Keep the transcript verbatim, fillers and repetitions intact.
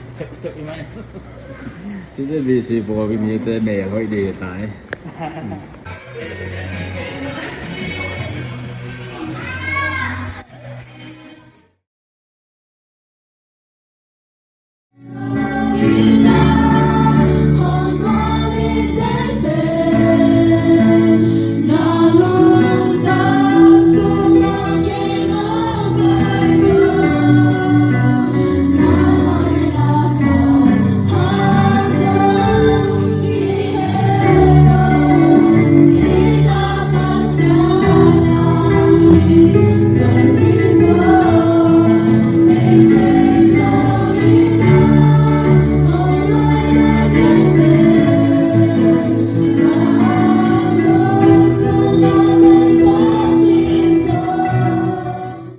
Sep sep i mai. Sep sep i si po ki mi te me hoi de tai.